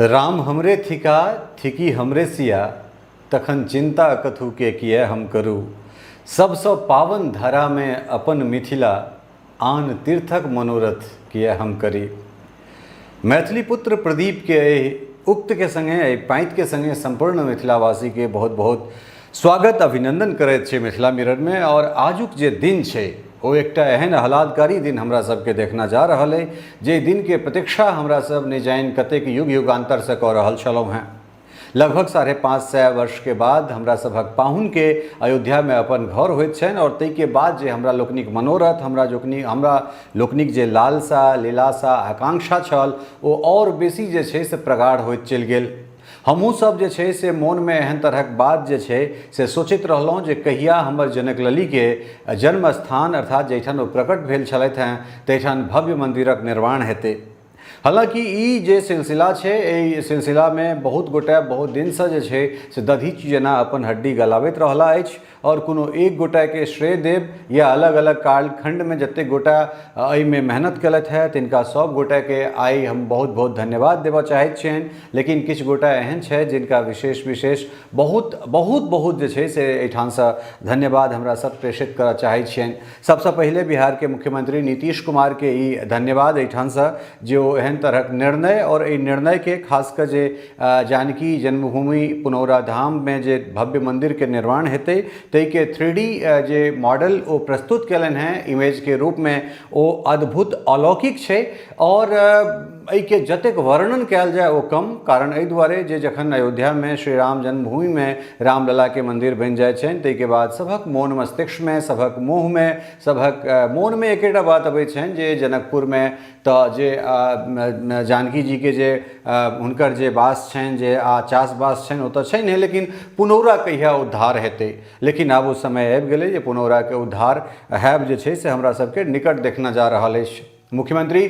राम हमरे थिका थिकी हमरे सिया, तखन चिन्ता कथूके किए हम करू। सबसँ पावन धरामे अपन मिथिला, आन तीर्थक मनोरथ किए हम करी। मैथिली पुत्र प्रदीपके एहि उक्तके सङ्गे, एहि पाँतिके सङ्गे सम्पूर्ण मिथिलावासीके बहुत बहुत स्वागत अभिनन्दन करैत छी मिथिला मिररमे। आओर आजुक जे दिन छै ओ एकटा एहन आह्लादकारी दिन हमरा सबके देखना जा रहल अइ, जे दिनके प्रतीक्षा हमरा सब नहि जानि कतेक युग युगान्तरसँ कऽ रहल छलहुँ हेँ। लगभग 550 वर्षके बाद हमरा सभक पाहुनके अयोध्यामे अपन घर होइत छनि, आओर ताहिके बाद जे हमरा लोकनिक मनोरथ, हमरा लोकनिक जे लालसा, लीलासा, आकांक्षा छल, ओ आओर बेसी जे छै से प्रगाढ़ होइत चलि गेल। हमहूँ सब जे छै से मोनमे एहन तरहक बात जे छै से सोचैत रहलहुँ जे कहिया हमर जनकललीके जन्म स्थान अर्थात जाहिठाम ओ प्रकट भेल छलथि हेँ ताहिठाम भव्य मन्दिरक निर्माण हेतै। हालाँकि ई जे सिलसिला छै, एहि सिलसिलामे बहुत गोटे बहुत दिनसँ जे छै से दधीच जेना अपन हड्डी गलाबैत रहला अछि, आओर कोनो एक गोटाके श्रेय देब या अलग अलग कालखण्डमे जतेक गोटा एहिमे मेहनत केलथि हेँ तिनका सभ गोटाके आइ हम बहुत बहुत धन्यवाद देबऽ चाहैत छियनि। लेकिन किछु गोटा एहन छथि जिनका विशेष विशेष बहुत बहुत बहुत जे छै से एहिठामसँ धन्यवाद हमरा सब प्रेषित करऽ चाहै छियनि। सबसँ पहिले बिहारके मुख्यमंत्री नीतीश कुमारके ई धन्यवाद एहिठामसँ जे ओ एहन तरहक निर्णय, आओर एहि निर्णयके खास कऽ जे जानकी जन्मभूमि पुनौरा धाममे जे भव्य मन्दिरके निर्माण हेतै ताहिके 3D जे मॉडल ओ प्रस्तुत कयलनि हेँ इमेजके रूपमे, ओ अद्भुत अलौकिक छै। आओर एहिके जतेक वर्णन कयल जाय ओ कम, कारण एहि दुआरे जे जखन अयोध्यामे श्री राम जन्मभूमिमे रामललाके मन्दिर बनि जाइ छनि ताहिके बाद सभक मोन मस्तिष्कमे, सभक मुँहमे, सभक मोनमे एकेटा बात अबै छनि जे जनकपुरमे तऽ जे जानकी जीके जे हुनकर जे वास छनि, जे चास बास छनि ओ तऽ छैन्हे, लेकिन पुनौरा कहिया उद्धार हेतै। लेकिन आब ओ समय आबि गेलै जे पुनौराके उद्धार हैब जे छै से हमरा सबके निकट देखना जा रहल अछि। मुख्यमंत्री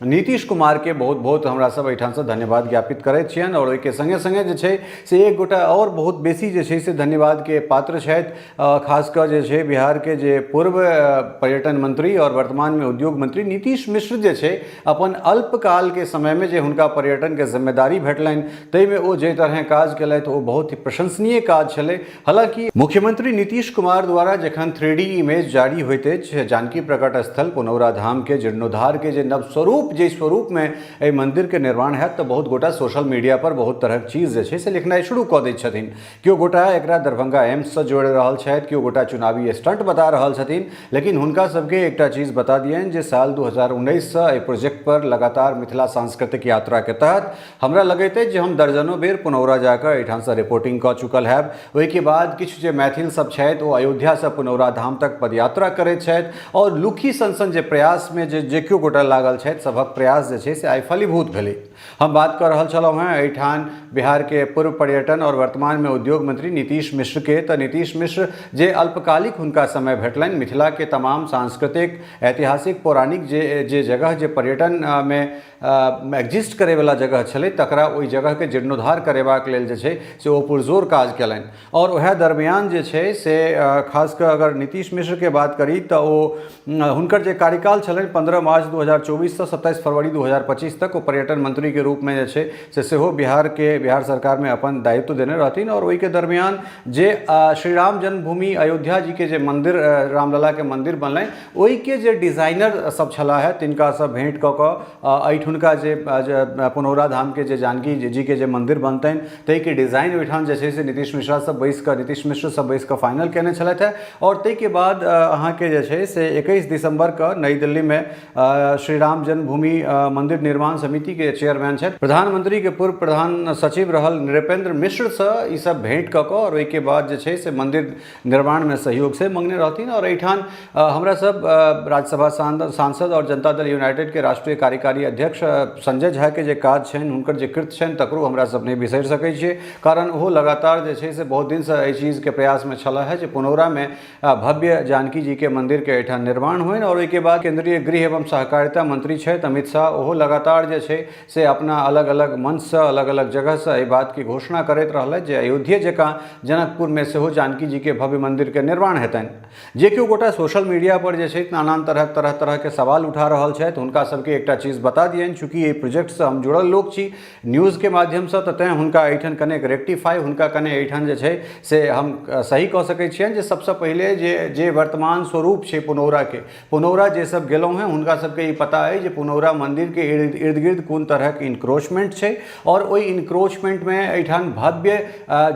नीतीश कुमार के बहुत बहुत हमरा सब एहिठामसँ धन्यवाद ज्ञापित करैत छियनि। आओर ओहिके सङ्गे सङ्गे जे छै से एक गोटा आओर बहुत बेसी जे छै से धन्यवादके पात्र छथि, खास कऽ जे छै बिहारके जे पूर्व पर्यटन मंत्री आओर वर्तमानमे उद्योग मंत्री नीतीश मिश्र जे छै अपन अल्पकालके समयमे जे हुनका पर्यटनके जिम्मेदारी भेटलनि ताहिमे ओ जाहि तरहे काज केलथि ओ बहुत ही प्रशंसनीय काज छलै। हालांकि मुख्यमंत्री नीतीश कुमार द्वारा जखन 3D image जारी होइत अछि जानकी प्रकट स्थल पुनौरा धाम के जीर्णोद्धार के जे नव स्वरूप, जे स्वरूप में एहि मंदिर के निर्माण हैत, तऽ बहुत गोटा सोशल मीडिया पर बहुत तरहक चीज जे छै से लिखनाइ शुरू कऽ दैत छथिन। केओ गोटा एकरा दरभंगा एम्स सँ जोड़ि रहल छथि, केओ गोटा चुनावी स्टंट बता रहल छथिन, लेकिन हुनका सबके एकटा चीज बता दियनि जे साल 2019 सँ एहि प्रोजेक्ट पर लगातार मिथिला सांस्कृतिक यात्रा के तहत हमरा लगैत अछि जे हम दर्जनों बेर पुनौरा जाकऽ एहिठामसँ रिपोर्टिंग कऽ चुकल हैब। ओहिके बाद किछु जे मैथिल सब छथि ओ अयोध्यासँ पुनौरा धाम तक पदयात्रा करैत छथि, आओर लुखी सन सन जे प्रयासमे जे जे केओ गोटा लागल छथि सभक प्रयास जे छै से आइ फलीभूत भेलै। हम बात कऽ रहल छलहुँ हेँ एहिठाम बिहारके पूर्व पर्यटन आओर वर्तमानमे उद्योग मंत्री नीतीश मिश्रके। तऽ नीतीश मिश्र जे अल्पकालिक हुनका समय भेटलनि मिथिलाके तमाम सांस्कृतिक ऐतिहासिक पौराणिक जे जे जगह जे पर्यटनमे एग्जिस्ट करैवला जगह छलै तकरा ओहि जगहके जीर्णोद्धार करेबाक लेल जे छै से ओ पुरजोर काज कयलनि। आओर वएह दरमियान जे छै से खास कऽ अगर नीतीश मिश्रके बात करी तऽ ओ हुनकर जे कार्यकाल छलनि 15 मार्च 2024सँ 27 फरवरी 2025 तक ओ पर्यटन मंत्रीके रूपमे जे छै से सेहो बिहारके बिहार सरकारमे अपन दायित्व देने रहथिन। आओर ओहिके दरमियान जे श्री राम जन्मभूमि अयोध्या जीके जे मन्दिर रामललाके मन्दिर बनलनि ओहिके जे डिजाइनर सब छलाह हे तिनकासँ भेँट कऽ कऽ एहिठुनका जे पुनौरा धामके जे जानकी जीके जे मन्दिर बनतनि ताहिके डिजाइन ओहिठाम जे छै से नीतीश मिश्रासँ बैस कऽ नीतीश मिश्रसँ बैस कऽ फाइनल कयने छलथि हेँ। आओर ताहिके बाद अहाँके जे छै से 21 दिसम्बरके नई दिल्लीमे श्री राम जन्मभूमि मन्दिर निर्माण समितिके चेयरमैन छथि प्रधानमंत्रीके पूर्व प्रधान सचिव रहल नृपेंद्र मिश्रसँ ई सब भेँट कऽ कऽ आओर ओहिके बाद जे छै से मन्दिर निर्माणमे सहयोग से मंगने रहथिन। आओर एहिठाम हमरा सब राज्यसभा सांसद और जनता दल यूनाइटेड के राष्ट्रीय कार्यकारी अध्यक्ष संजय झा के जे काज छनि हुनकर जे कृत्य छनि तकरो हमरा सब नहि बिसरि सकै छियै, कारण ओहो लगातार जे छै से बहुत दिनसँ एहि चीजके प्रयासमे छलाह है जे पुनौरामे भव्य जानकी जी के मंदिर के एहिठाम निर्माण होइन। और ओहिके बाद केंद्रीय गृह एवं सहकारिता सहकारिता मंत्री छथि अमित शाह, ओहो लगातार जे छै से अपना अलग अलग मंचसँ, अलग अलग जगहसँ एहि बातके घोषणा करैत रहलथि जे अयोध्ये जकाँ जनकपुरमे सेहो जानकी जीके भव्य मन्दिरके निर्माण हेतनि। जे केओ गोटा सोशल मीडिया पर जे छै नानान तरहक तरह तरहके सवाल उठा रहल छथि, हुनका सबके एकटा चीज बता दियनि, चूँकि एहि प्रोजेक्टसँ हम जुड़ल लोक छी न्यूजके माध्यमसँ, तऽ तैँ हुनका एहिठाम कनेक रेक्टिफाइ, हुनका कने एहिठाम जे छै से हम सही कऽ सकै छियनि जे सबसँ पहिले जे जे वर्तमान स्वरूप छै पुनौराके, पुनौरा जे सब गेलहुँ हेँ हुनका सबके ई पता अइ जे पुनौरा मन्दिरके इर्द गिर्द कोन तरहक इनक्रोचमेंट छै आओर ओहि इनक्रोचमेंटमे एहिठाम भव्य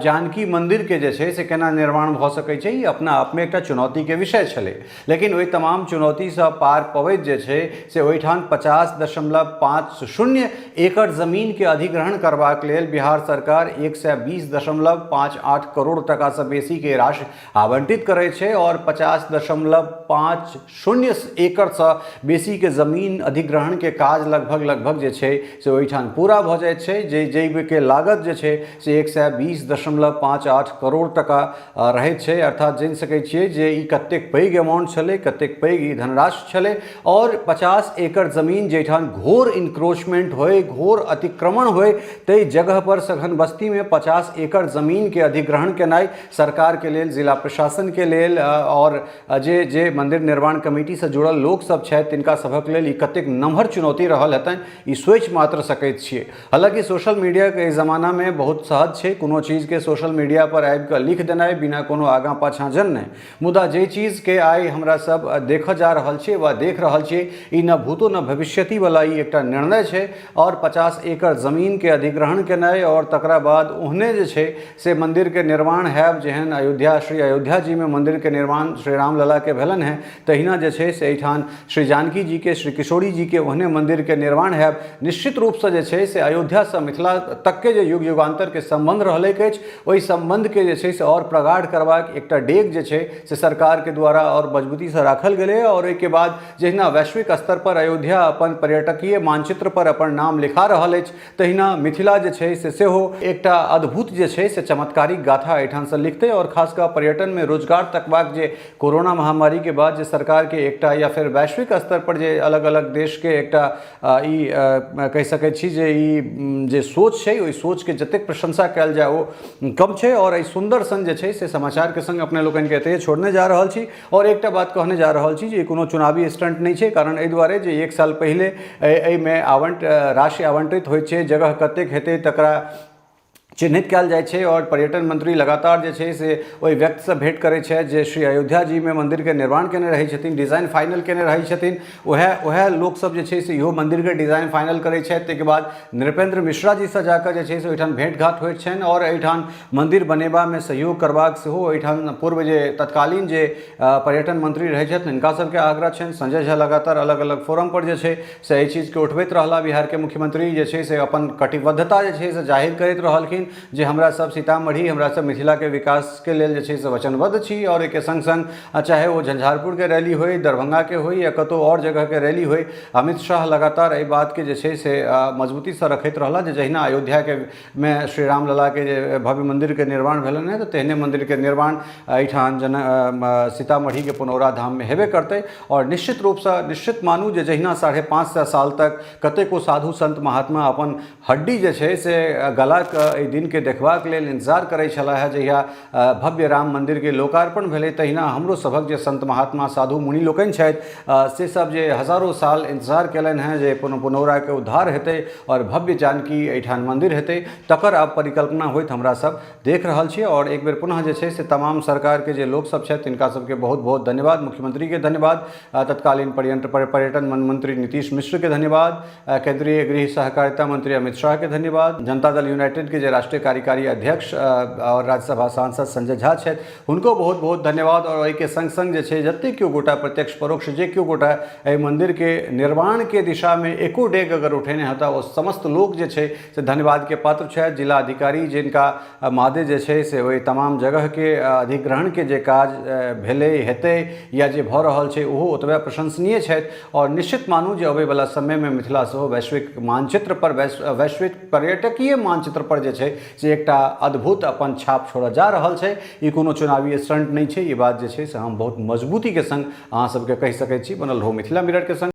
जानकी मन्दिरके जे छै से केना निर्माण भऽ सकै छै, ई अपना आपमे एकटा चुनौतीके विषय छलै। लेकिन ओहि तमाम चुनौतीसँ पार पबैत जे छै से ओहिठाम 50.50 एकड़ जमीनके अधिग्रहण करबाक लेल बिहार सरकार 120.58 करोड़ टाकासँ बेसीके राशि आवंटित करै छै आओर 50.50 एकड़सँ बेसीके जमीन अधिग्रहणके काज लगभग लगभग जे छै से ओहिठाम पूरा भऽ जाइत छै, जे जाहिके लागत जे छै से 120.58 करोड़ टाका रहैत छै। अर्थात जानि सकै छियै जे ई कतेक पैघ अमाउंट छलै, कतेक पैघ ई धनराशि छलै। आओर 50 एकड़ जमीन जाहिठाम घोर इनक्रोचमेंट होय, घोर अतिक्रमण होय, ताहि जगह पर सघन बस्तीमे 50 एकड़ जमीनके अधिग्रहण केनाइ सरकारके लेल, जिला प्रशासनके लेल आओर जे जे मन्दिर निर्माण कमिटीसँ जुड़ल लोकसभ छथि तिनका सभक लेल ई कतेक नमहर चुनौती रहल हेतनि, ई सोचि मात्र सकैत छियै। हालाँकि सोशल मीडियाके एहि जमानामे बहुत सहज छै कोनो चीजके सोशल मीडिया पर आबिकऽ लिख देनाइ बिना कोनो आगाँ पाछाँ जनने, मुदा जाहि चीजके आइ हमरा सब देखऽ जा रहल छियै वा देख रहल छियै, ई न भूतो न भविष्यति वला ई एकटा निर्णय छै। आओर 50 एकड़ जमीनके अधिग्रहण केनाइ आओर तकरा बाद ओहने जे छै से मन्दिरके निर्माण हैब, जेहन अयोध्या श्री अयोध्या जीमे मन्दिरके निर्माण श्री रामललाके भेलनि हेँ, तहिना जे छै से एहिठाम श्री जानकी जीके, श्री किशोरी जीके ओहने मन्दिरके निर्माण हैब। निश्चित रूपसँ जे छै से अयोध्यासँ मिथिला तकके जे युग युगान्तरके सम्बन्ध रहलैक अछि, ओहि सम्बन्धके जे छै से आओर प्रगाढ़ करबाक एकटा डेग जे छै से सरकारके द्वारा आओर मजबूतीसँ राखल गेलै। आओर ओहिके बाद जहिना वैश्विक स्तर पर अयोध्या अपन पर्यटकीय मानचित्र पर अपन नाम लिखा रहल अछि, तहिना मिथिला जे छै से सेहो एकटा अद्भुत जे छै से चमत्कारिक गाथा एहिठामसँ लिखतै। आओर खास कऽ पर्यटनमे रोजगार तकबाक जे कोरोना महामारीके बाद जे सरकारके एकटा या फेर वैश्विक स्तर पर जे अलग अलग देशके एकटा ई कहि सकै छी जे ई जे सोच छै, ओहि सोचके जतेक प्रशंसा कयल जाय ओ कम छै। आओर एहि सुन्दर सन जे छै से समाचारके संग अपने लोकनिके एतहिए छोड़ने जा रहल छी। आओर एकटा बात कहने जा रहल छी जे ई कोनो चुनावी स्टंट नहि छै, कारण एहि दुआरे जे एक साल पहिले एहिमे आवंट राशि आवंटित होइ छै, जगह कतेक हेतै तकरा चिन्हित कयल जाइ छै आओर पर्यटन मंत्री लगातार जे छै से ओहि व्यक्तिसँ भेँट करै छथि जे श्री अयोध्या जीमे मन्दिरके निर्माण केने रहै छथिन, डिजाइन फाइनल केने रहै छथिन। उएह उएह लोकसभ जे छै से इहो मन्दिरके डिजाइन फाइनल करै छथि। ताहिके बाद नृपेन्द्र मिश्रा जीसँ जाकऽ जे छै से ओहिठाम भेँट घाट होइत छनि आओर एहिठाम मन्दिर बनेबामे सहयोग करबाक सेहो ओहिठाम पूर्व जे तत्कालीन जे पर्यटन मंत्री रहै छथि हिनका सबके आग्रह छनि। संजय झा लगातार अलग अलग फोरम पर जे छै से एहि चीजके उठबैत रहला। बिहारके मुख्यमंत्री जे छै से अपन कटिबद्धता जे छै से जाहिर करैत रहलखिन जे हमरा सब सीतामढ़ी, हमरा सब मिथिलाके विकासके लेल जे छै से वचनबद्ध छी। आओर एहिके सङ्ग सङ्ग चाहे ओ झंझारपुरके रैली होइ, दरभंगाके होइ या कतहु आओर जगहके रैली होइ, अमित शाह लगातार एहि बातके जे छै से मजबूतीसँ रखैत रहला जे जहिना अयोध्याके मे श्री रामललाके जे भव्य मन्दिरके निर्माण भेलनि हँ, तऽ तेहने मन्दिरके निर्माण एहिठाम जेना सीतामढ़ीके पुनौरा धाममे हेबे करतै। आओर निश्चित रूपसँ निश्चित मानू जे जहिना 550 साल तक कतेको साधु सन्त महात्मा अपन हड्डी जे छै से गलाके एहि दिनके देखबाक लेल इन्तजार करै छलाह हे, जहिया भव्य राम मन्दिरके लोकार्पण भेलै, तहिना हमरो सभक जे सन्त महात्मा साधु मुनि लोकनि छथि से सब जे हजारो साल इन्तजार केलनि हेँ जे पुनौराके उद्धार हेतै आओर भव्य जानकी एहिठाम मन्दिर हेतै, तकर आब परिकल्पना होइत हमरा सब देख रहल छी। आओर एक बेर पुनः जे छै से तमाम सरकारके जे लोकसब छथि तिनका सबके बहुत बहुत धन्यवाद, मुख्यमंत्रीके धन्यवाद, तत्कालीन पर्यटन मंत्री नीतीश मिश्रके धन्यवाद, केंद्रीय गृह सहकारिता मंत्री अमित शाहके धन्यवाद, जनता दल यूनाइटेडके जे राष्ट्रीय कार्यकारी अध्यक्ष आओर राज्यसभा सांसद संजय झा छथि हुनको बहुत बहुत धन्यवाद। आओर एहिके संग संग जे छै जतेक केओ गोटा प्रत्यक्ष परोक्ष जे केओ गोटा एहि मन्दिरके निर्माणके दिशामे एको डेग अगर उठेने हेता ओ समस्त लोक जे छै से धन्यवादके पात्र छथि। जिला अधिकारी जिनका मादे जे छै से ओहि तमाम जगहके अधिग्रहणके जे काज भेलै, हेतै या जे भऽ रहल छै ओहो ओतबे प्रशंसनीय छथि। आओर निश्चित मानू जे अबैवला समयमे मिथिला सेहो वैश्विक मानचित्र पर, वैश्विक पर्यटकीय मानचित्र पर जे छै से एकटा अद्भुत अपन छाप छोड़ऽ जा रहल छै। ई कोनो चुनावी स्टंट नहि छै, ई बात जे छै से हम बहुत मजबूतीके संग अहाँ सबके कहि सकै छी। बनल रहू मिथिला मिररके संग।